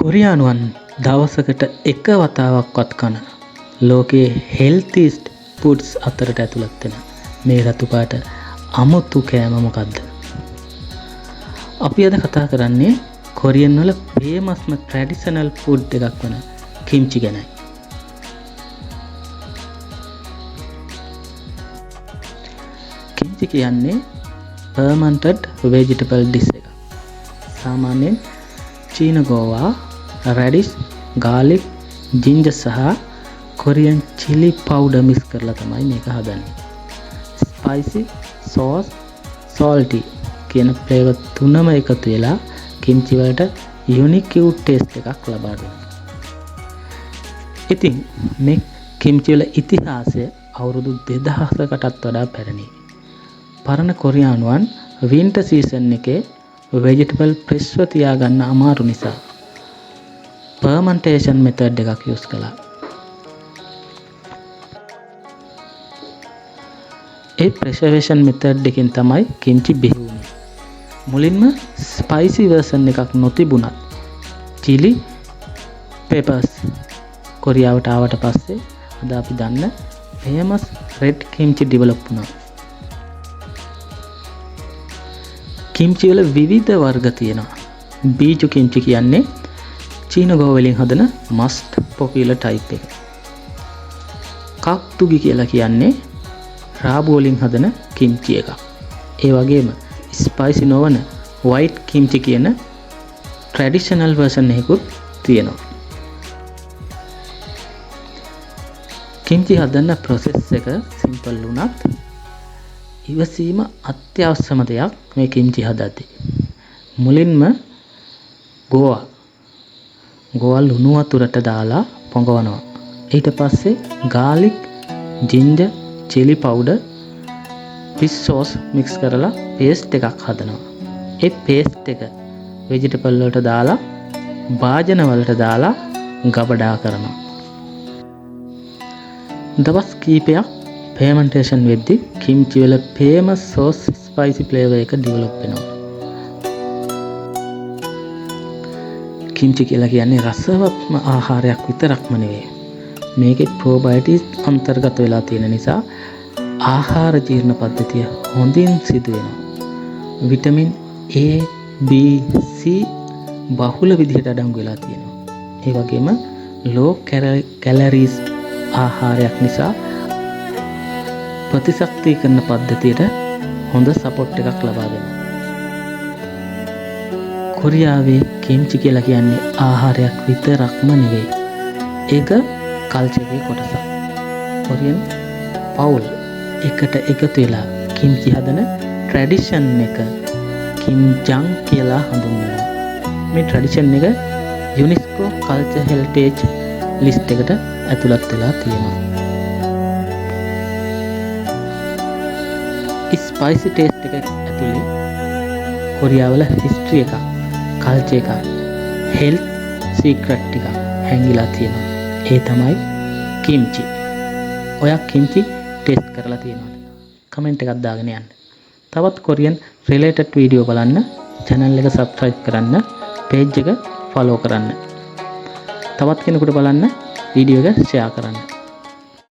කොරියානුවන් දවසකට එක වතාවක්වත් කන ලෝකයේ හෙල්තිස්ට් ෆුඩ්ස් අතරට ඇතුළත් වෙන මේ රතු පාට අමුතු කෑම මොකද්ද? අපි අද කතා කරන්නේ කොරියන් වල ෆේමස්ම ට්‍රැඩිෂනල් ෆුඩ් එකක් වන කිම්චි ගැනයි. කිම්චි කියන්නේ ෆර්මන්ටඩ් වෙජිටබල් ඩිෂ් එකක්. සාමාන්‍යයෙන් චීන ගෝවා, රැඩිෂ්, ගාලික්, ජින්ජර් සහ කොරියන් චිලි පවුඩර් මික්ස් කරලා තමයි මේක හදන්නේ. ස්පයිසි, සෝස්, සෝල්ටි කියන ෆ්ලේවර් තුනම එකතු වෙලා කිම්චි වලට යුනික් ටේස්ට් එකක් ලබා දෙනවා. ඉතින් මේ කිම්චි වල ඉතිහාසය අවුරුදු 2000කටත් වඩා පැරණි. පරණ කොරියානුවන් වින්ටර් සීසන් එකේ වෙජිටබල් ෆ්‍රෙශ්ව තියාගන්න අමාරු නිසා ෆර්මන්ටේෂන් මෙතඩ් එකක් යූස් කළා. ඒ ප්‍රෙසර්වේෂන් මෙතඩ් එකෙන් තමයි කිම්චි බිහි වුණේ. මුලින්ම ස්පයිසි වර්ෂන් එකක් නොතිබුණත් චිලි පෙපර්ස් කොරියාවට ආවට පස්සේ අද අපි දන්න ෆේමස් රෙඩ් කිම්චි ඩිවලොප් වුණා. කිම්චි වල විවිධ වර්ග තියෙනවා. බීජු කිම්චි කියන්නේ චීන ගෝවා වලින් හදන මස්ට් පොපියුලර් ටයිප් එක. කක්තුගි කියලා කියන්නේ රාබු වලින් හදන කිම්චි එකක්. ඒ වගේම ස්පයිසි නොවන වයිට් කිම්චි කියන ට්‍රැඩිෂනල් වර්ෂන් එකකුත් තියෙනවා. කිම්චි හදන ප්‍රොසෙස් එක සිම්පල් වුණත් ඉවසීම අත්‍යවශ්‍යම දෙයක් මේ කිම්චි හදද්දී. මුලින්ම ගෝවා ගෝවා ලුණු වතුරට දාලා පොඟවනවා. ඊට පස්සේ garlic, ginger, chilli powder, fish sauce mix කරලා පේස්ට් එකක් හදනවා. ඒ පේස්ට් එක වෙජිටබල් වලට දාලා භාජන වලට දාලා ගබඩා කරනවා. දවස් කීපයක් ෆර්මන්ටේෂන් වෙද්දි කිම්චි වල ෆේමස් සෝස් ස්පයිසි ෆ්ලේවර් එක ඩිවලොප් වෙනවා. කිම්චි කියලා කියන්නේ රසවත්ම ආහාරයක් විතරක්ම නෙවෙයි. මේකේ ප්‍රෝබයොටික්ස් අන්තර්ගත වෙලා තියෙන නිසා ආහාර ජීර්ණ පද්ධතිය හොඳින් සිදු වෙනවා. විටමින් A, B, C බහුල විදිහට අඩංගු වෙලා තියෙනවා. ඒ වගේම ලෝ කැලරීස් ආහාරයක් නිසා ප්‍රතිශක්තිකරණ පද්ධතියට හොඳ සපෝට් එකක් ලබා දෙනවා. කොරියාවේ කිම්චි කියලා කියන්නේ ආහාරයක් විතරක්ම නෙවෙයි. ඒක කල්චර් එකේ කොටසක්. කොරියන් පවුල් එකට එකතු වෙලා කිම්චි හදන ට්‍රැඩිෂන් එක කිම්ජං කියලා හඳුන්වනවා. මේ ට්‍රැඩිෂන් එක යුනෙස්කෝ කල්චර් හෙරිටේජ් ලිස්ට් එකට ඇතුළත් වෙලා තියෙනවා. ස්පයිසි ටේස්ට් එක ඇතුලේ කොරියාවල හිස්ටරි එකක්, කල්චර් එකක්, හෙල්ත් සීක්‍රට් ටිකක් හැංගිලා තියෙනවා. ඒ තමයි කිම්චි. ඔයා කිම්චි ටෙස්ට් කරලා තියෙනවද? කමෙන්ට් එකක් දාගෙන යන්න. තවත් කොරියන් රිලේටඩ් වීඩියෝ බලන්න චැනල් එක සබ්ස්ක්‍රයිබ් කරන්න, පේජ් එක ෆලෝ කරන්න. තවත් කෙනෙකුට බලන්න වීඩියෝ එක ෂෙයා කරන්න.